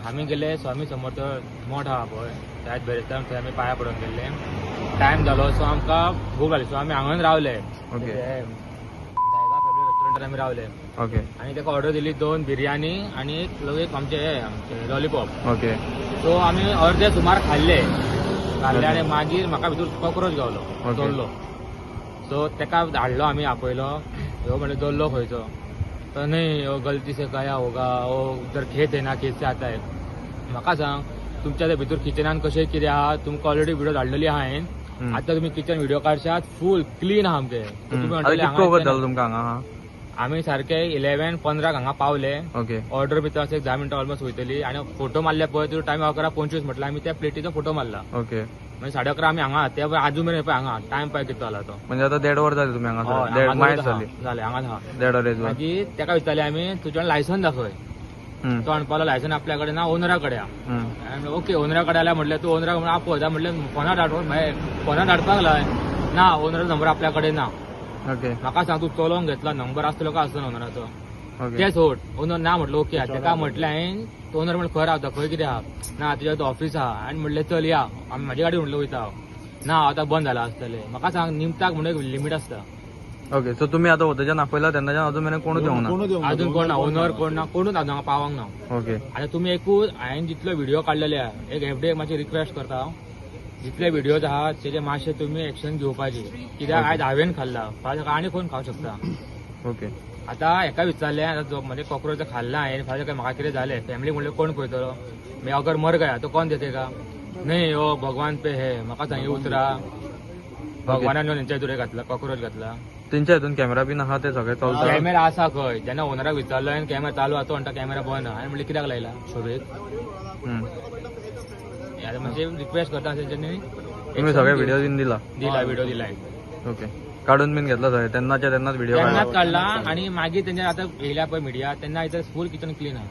आमी गेले स्वामी समर्थ मठ आहा पळय, त्याच बेरेस्तार थंय आमी पांया पडून गेल्ले. टायम जालो, सो आमकां भूक लागली, सो आमी हांगाच रावले. जायगा फॅमिली रेस्टॉरंटार आमी रावले. आनी ताका ऑर्डर दिली दोन बिरयानी आनी एक एक आमचे हे आमचे लॉलीपॉप. सो आमी अर्दे सुमार खाल्ले खाल्ले आनी मागीर म्हाका भितर कॉक्रोच गावलो. जल्लो. सो ताका धाडलो आमी, आपयलो. ह्यो म्हणलें, जल्लो खंयचो? तो नहीं, वो गलती से गया होगा, वो उधर खेत है ना, खेत से आता है. म्हाका सांग, तुमच्या ते भितर किचनान कशें कितें आहा? तुमकां ऑलरेडी व्हिडिओ धाडलेली आहा हांवें. आतां तुमी किचन व्हिडिओ काडशात, फूल क्लीन आहा आमचें. तर तुमी आता म्हणटले कितको वगत हांगा जालो तुमकां हांगा हा? आमी सारके 11:15 हांगा पावले. ऑर्डर भितर अशें एक 10 मिनटां ऑलमोस्ट वयतली. आनी फोटो मारले पळय तुका, टायम 11:25 म्हटल्यार आमी त्या प्लेटीचो फोटो मारला. म्हणजे 11:30 आमी हांगा, ते पळय आजून मेरेन पळय हांगा टायम पळय कितलो जाला तो. म्हणजे आता देड वर जालें तुमी हांगा. हय. देड हांगाच मायज आहा. जाली. जालें, हांगाच आहा. देड अडेज वर. मागीर ताका विचारलें आमी, तुज्यान लायसन दाखय. तो म्हणपालो, लायसन आपल्या कडेन ना, ओनरा कडेन आहा. हांवें म्हणलें, ओके, ओनरा कडेन आल्या म्हटलें, तूं ओनराक म्हणून आपय जाल्यार म्हटलें, फोनार धाड, फोनार धाडपाक लाय. ना, ओनराचो नंबर आपल्या कडेन ना. म्हाका सांग, तूं चलोवंक घेतला, नंबर आसतलो काय आसलो ओनराचो? ते सोड, ओनर ना म्हटलं. ओके, ताका म्हटलें हांवें, तो ओनर म्हणलें, खंय रावता, खंय कितें आहा? ना, तुज्या तो ऑफिस आहा. आनी म्हणलें, चल या आमी, म्हाजी गाडी म्हटलं वयता हांव. ना, आतां बंद जाला आसतलें. म्हाका सांग, निमताक म्हणून एक लिमीट आसता. ओके, सो तुम्ही आता होताच्यान आपयला तेन्नाच्यान अजून मेरेन कोणूच येवंक ना? कोणूच येवंक ना. अजून कोण ना, ओनर कोण ना, कोणूच अजून हांगा पावंक ना. आतां तुमी एकूच, हांवें जितलो व्हिडिओ काडलेले आहा, एक एफडी मातशी रिक्वेस्ट करता हांव, जितले व्हिडिओज आहा तेजे मातशे तुमी एक्शन घेवपाची, कित्याक आयज हांवें खाल्ला, फाल्यां आनी कोण खावंक शकता. आतां हेका विचारलें, आतां जो म्हणजे कॉक्रोच खाल्ला हांवें, फाल्यां काय म्हाका कितें जालें, फॅमिली म्हणल्यार कोण पळयतलो? मैं अगर मर गया तो कौन देखेगा? नहीं, हो भगवान पे है. म्हाका सांग, ही उतरां भगवानान येवन हेंच्या हितून घातला, कॉक्रोच घातला. तेंच्या हितून कॅमेरा बीन आहा, ते सगळे चलता? कॅमेरा आसा खंय. जेन्ना ओनराक विचारलो हांवें, कॅमेरा चालू आहा, तो म्हणटा कॅमेरा बंद आहा. हांवें म्हणलें, कित्याक लायला शोभेक? आतां मातशें रिक्वेस्ट करता तेंच्यांनी. तुम्ही सगळे व्हिडिओ बीन दिला? दिला, व्हिडिओ दिला. ओके, काढून बीन घेतला सगळे तेन्नाच्या तेन्नाच व्हिडिओ? तेन्नाच काडला. आणि मागीर तेंच्या आतां येयल्या पळय मिडिया, तेन्ना इथं फूल किचन क्लीन आहा.